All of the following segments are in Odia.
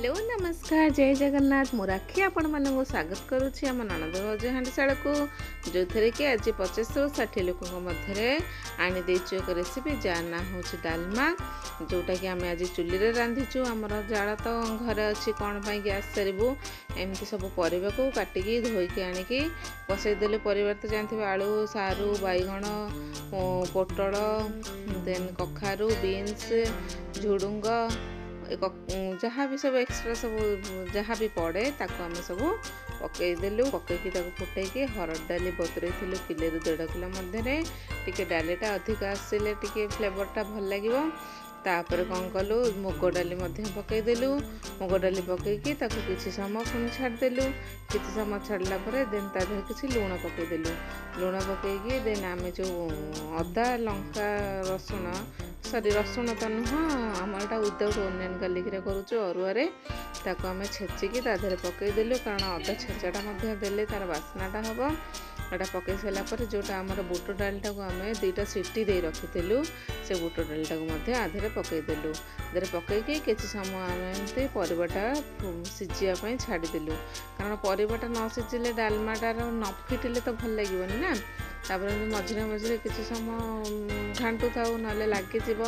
ହ୍ୟାଲୋ, ନମସ୍କାର, ଜୟ ଜଗନ୍ନାଥ। ମୁଁ ରାକ୍ଷୀ ଆପଣମାନଙ୍କୁ ସ୍ୱାଗତ କରୁଛି ଆମ ନଣନ୍ଦ ଭାଉଜ ହାଣ୍ଡିଶାଳକୁ, ଯେଉଁଥିରେ କି ଆଜି 25ରୁ 60 ଲୋକଙ୍କ ମଧ୍ୟରେ ଆଣିଦେଇଛୁ ଏକ ରେସିପି, ଯାହା ନାଁ ହେଉଛି ଡାଲମା, ଯେଉଁଟାକି ଆମେ ଆଜି ଚୁଲିରେ ରାନ୍ଧିଛୁ। ଆମର ଜାଳ ତ ଘରେ ଅଛି, କ'ଣ ପାଇଁ ଗ୍ୟାସ୍ ସାରିବୁ? ଏମିତି ସବୁ ପରିବାକୁ କାଟିକି ଧୋଇକି ଆଣିକି ବସେଇଦେଲୁ। ପରିବା ତ ଜାଣିଥିବେ, ଆଳୁ, ସାରୁ, ବାଇଗଣ, ପୋଟଳ, ଦେନ୍ କଖାରୁ, ବିନ୍ସ, ଝୁଡ଼ୁଙ୍ଗ, ଯାହା ବି ସବୁ ଏକ୍ସଟ୍ରା ସବୁ ଯାହା ବି ପଡ଼େ, ତାକୁ ଆମେ ସବୁ ପକେଇଦେଲୁ। ପକେଇକି ତାକୁ ଫୁଟେଇକି ହରଡ଼ ଡାଲି ବତୁରେଇଥିଲୁ କିଲୋରୁ 1.5 କିଲୋ ମଧ୍ୟରେ। ଟିକେ ଡାଲିଟା ଅଧିକ ଆସିଲେ ଟିକେ ଫ୍ଲେଭରଟା ଭଲ ଲାଗିବ। ତାପରେ କ'ଣ କଲୁ? ମୁଗ ଡାଲି ମଧ୍ୟ ପକେଇଦେଲୁ। ମୁଗ ଡାଲି ପକେଇକି ତାକୁ କିଛି ସମୟ ପୁଣି ଛାଡ଼ିଦେଲୁ। କିଛି ସମୟ ଛାଡ଼ିଲା ପରେ ଦେନ୍ ତା ଦେହରେ କିଛି ଲୁଣ ପକେଇଦେଲୁ। ଲୁଣ ପକେଇକି ଦେନ୍ ଆମେ ଯେଉଁ ଅଦା, ଲଙ୍କା, ରସୁଣ, ସରି, ରସୁଣ ତ ନୁହଁ, ଆମର ଏଇଟା ୱିଦାଉଟ୍ ଓନିଅନ୍ ଗାର୍ଲିକ୍ରେ କରୁଛୁ ଅରୁଆରେ, ତାକୁ ଆମେ ଛେଚିକି ତା ଦେହରେ ପକେଇଦେଲୁ, କାରଣ ଅଦା ଛେଚାଟା ମଧ୍ୟ ଦେଲେ ତା'ର ବାସ୍ନାଟା ହେବ। ଏଇଟା ପକେଇ ସାରିଲା ପରେ ଯେଉଁଟା ଆମର ବୁଟ ଡାଲିଟାକୁ ଆମେ ଦୁଇଟା ସିଟି ଦେଇ ରଖିଥିଲୁ, ସେ ବୁଟ ଡାଲିଟାକୁ ମଧ୍ୟ ଆ ଦେହରେ ପକେଇଦେଲୁ। ଦେହରେ ପକେଇକି କିଛି ସମୟ ଆମେ ଏମିତି ପରିବାଟା ସିଝିବା ପାଇଁ ଛାଡ଼ିଦେଲୁ, କାରଣ ପରିବାଟା ନ ସିଝିଲେ, ଡାଲମାଟାର ନ ଫିଟିଲେ ତ ଭଲ ଲାଗିବନି ନା। ତାପରେ ଏମିତି ମଝିରେ ମଝିରେ କିଛି ସମୟ ଘାଣ୍ଟୁଥାଉ, ନହେଲେ ଲାଗିଯିବ।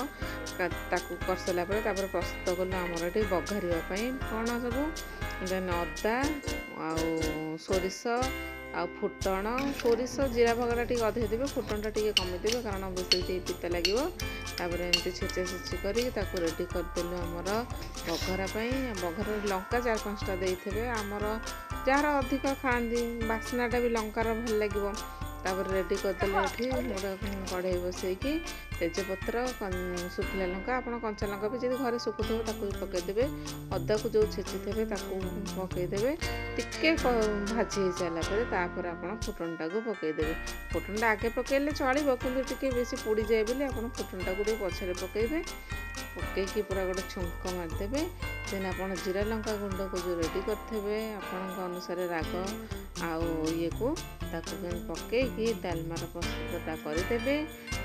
ତାକୁ କରିସାରିଲା ପରେ ତାପରେ ପ୍ରସ୍ତୁତ କଲୁ ଆମର ଏଠି ବଘାରିବା ପାଇଁ କ'ଣ ସବୁ। ଦେନ୍ ଅଦା ଆଉ ସୋରିଷ ଆଉ ଫୁଟଣ। ସୋରିଷ ଜିରା ବଘରା ଟିକେ ଅଧିକ ଦେବେ, ଫୁଟଣଟା ଟିକେ କମେଇଦେବେ, କାରଣ ବେଶୀ ଟିକେ ପିତା ଲାଗିବ। ତାପରେ ଏମିତି ଛେଚା ଛେଚି କରିକି ତାକୁ ରେଡ଼ି କରିଦେଲୁ ଆମର ବଘରା ପାଇଁ। ବଘରାରେ ଲଙ୍କା ଚାରି ପାଞ୍ଚଟା ଦେଇଥିବେ, ଆମର ଯାହାର ଅଧିକ ଖାଆନ୍ତି, ବାସ୍ନାଟା ବି ଲଙ୍କାର ଭଲ ଲାଗିବ। ତାପରେ ରେଡ଼ି କରିଦେଲୁ ଏଠି ଗୋଟେ କଢ଼େଇ ବସେଇକି ତେଜପତ୍ର, ଶୁଖିଲା ଲଙ୍କା, ଆପଣ କଞ୍ଚା ଲଙ୍କା ବି ଯଦି ଘରେ ଶୁଖୁଥିବ ତାକୁ ବି ପକାଇଦେବେ। ଅଦାକୁ ଯେଉଁ ଛେଚିଥିବେ ତାକୁ ପକାଇଦେବେ। ଟିକେ ଭାଜି ହେଇସାରିଲା ପରେ ତାପରେ ଆପଣ ଫୁଟଣଟାକୁ ପକାଇଦେବେ। ଫୁଟଣଟା ଆଗେ ପକାଇଲେ ଚଳିବ, କିନ୍ତୁ ଟିକେ ବେଶୀ ପୋଡ଼ିଯାଏ ବୋଲି ଆପଣ ଫୁଟଣଟାକୁ ଟିକେ ପଛରେ ପକାଇବେ। ପକାଇକି ପୁରା ଗୋଟେ ଛୁଙ୍କ ମାରିଦେବେ। ଦେନ୍ ଆପଣ ଜିରା ଲଙ୍କା ଗୁଣ୍ଡକୁ ଯେଉଁ ରେଡ଼ି କରିଥିବେ ଆପଣଙ୍କ ଅନୁସାରେ ରାଗ ଆଉ ଇଏକୁ, ତାକୁ ପକାଇକି ଡାଲମାର ପ୍ରସ୍ତୁତଟା କରିଦେବେ।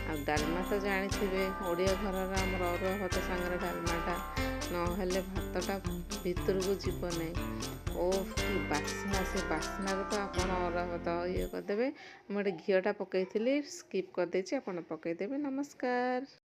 ଆଉ ଡାଲମା ତ ଜାଣିଥିବେ, ଓଡ଼ିଆ ଘରର ଆମର ଅରୁଆ ଭାତ ସାଙ୍ଗରେ ଡାଲମାଟା ନହେଲେ ଭାତଟା ଭିତରକୁ ଯିବ ନାହିଁ। ଓ କି ବାସ୍ନା! ସେ ବାସ୍ନାରେ ତ ଆପଣ ଅରୁଆ ଭାତ ଇଏ କରିଦେବେ। ମୁଁ ଏଠି ଘିଅଟା ପକାଇଥିଲି, ସ୍କିପ୍ କରିଦେଇଛି, ଆପଣ ପକାଇଦେବେ। ନମସ୍କାର।